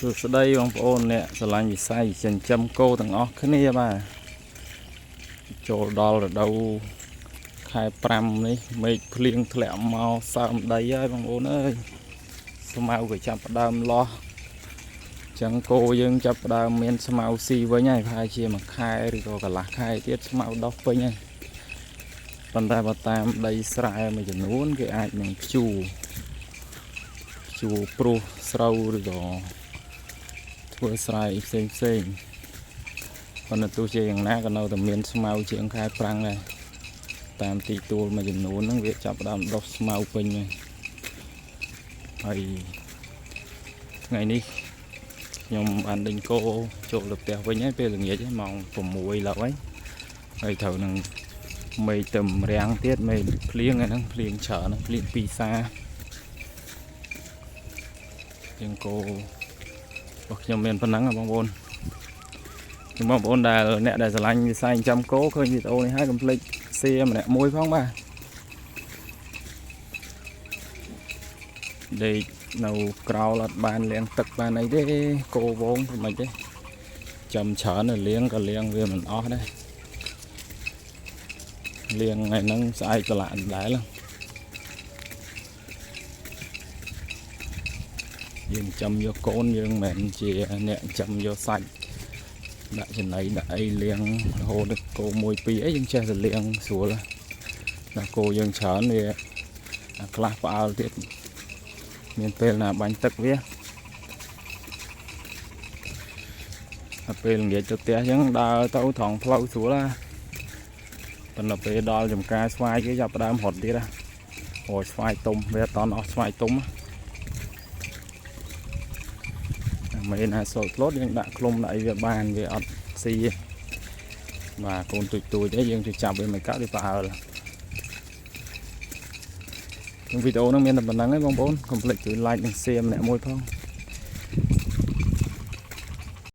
សួស្តីបងប្អូនអ្នកស្រឡាញ់វិស័យចិញ្ចឹមគោទាំងអស់គ្នាបាទចូលដល់រដូវខែ5នេះមេឃភ្លៀងធ្លាក់មកសើមដីហើយបងប្អូនអើយស្មៅក៏ចាប់ផ្ដើមលាស់ចឹងគោយើងចាប់ផ្ដើមមានស្មៅស៊ីវិញហើយប្រហែលជាមួយខែឬក៏កន្លះខែទៀតស្មៅដុះពេញហើយប៉ុន្តែបើតាមដីស្រែមួយចំនួនគេអាចនឹងភ្ជួរភ្ជួរព្រោះស្រូវឬក៏ ធ្វើស្រែផ្សេងផ្សេងប៉ុន្តែទោះជាយ៉ាងណាក៏នៅតែមានស្មៅជាងខែប្រាំងដែរតាមទីទួលមួយចំនួនហ្នឹងវាចាប់ផ្ដើមដុះស្មៅពេញហើយហើយថ្ងៃនេះខ្ញុំបានដេញគោចូលទៅផ្ទះវិញហើយពេលល្ងាចហ្នឹងម៉ោង6ឡើងហើយហើយត្រូវនឹងមេឃទៅរាំងទៀតមេឃភ្លៀងហ្នឹងភ្លៀងច្រើនហ្នឹងភ្លៀងពីសាជាងគោរបស់ខ្ញុំមានប៉ុណ្ណឹងហ៎បងប្អូន ខ្ញុំបងប្អូនដែលអ្នកដែលស្រឡាញ់វិស័យចិញ្ចឹមគោឃើញវីដេអូនេះហើយកុំភ្លេច share ម្នាក់មួយផងបាទដេកនៅក្រោលអត់បានលាងទឹកបានអីទេគោវងធ្វើម៉េចទេចាំច្រើនទៅលាងក៏លាងវាមិនអស់ដែរលាងថ្ងៃហ្នឹងស្អែកប្រឡាក់ដដែលយើងចាំយកកូនយើងមិនមែនជាអ្នកចាំយកសាច់ ដាក់ចំណីដាក់អីលាងរហូតដល់គោមួយពីរអីយើងចេះតែលាងស្រួលដល់គោយើងច្រើនវាអាខ្លះផ្អើលទៀតមានពេលណាបាញ់ទឹកវាដល់ពេលល្ងាចទៅផ្ទះអញ្ចឹងដើរទៅត្រង់ផ្លូវស្រួលណាប៉ុន្តែពេលដល់ចំការស្វាយគេចាប់ផ្ដើមរត់ទៀតណាអូយស្វាយទុំវាអត់តន់អស់ស្វាយទុំណាមេណាសូត្រធ្លត់យើងដាក់ឃ្លុំដាក់អីវាបានវាអត់ស៊ីទេ បាទកូនទូចទូចអីយើងជួយចាប់វាមិនកើតវាផ្អើលក្នុងវីដេអូហ្នឹងមានតែប៉ុណ្្នឹងឯងបងប្អូនកុំភ្លេចជួយ like និង share ម្នាក់មួយផង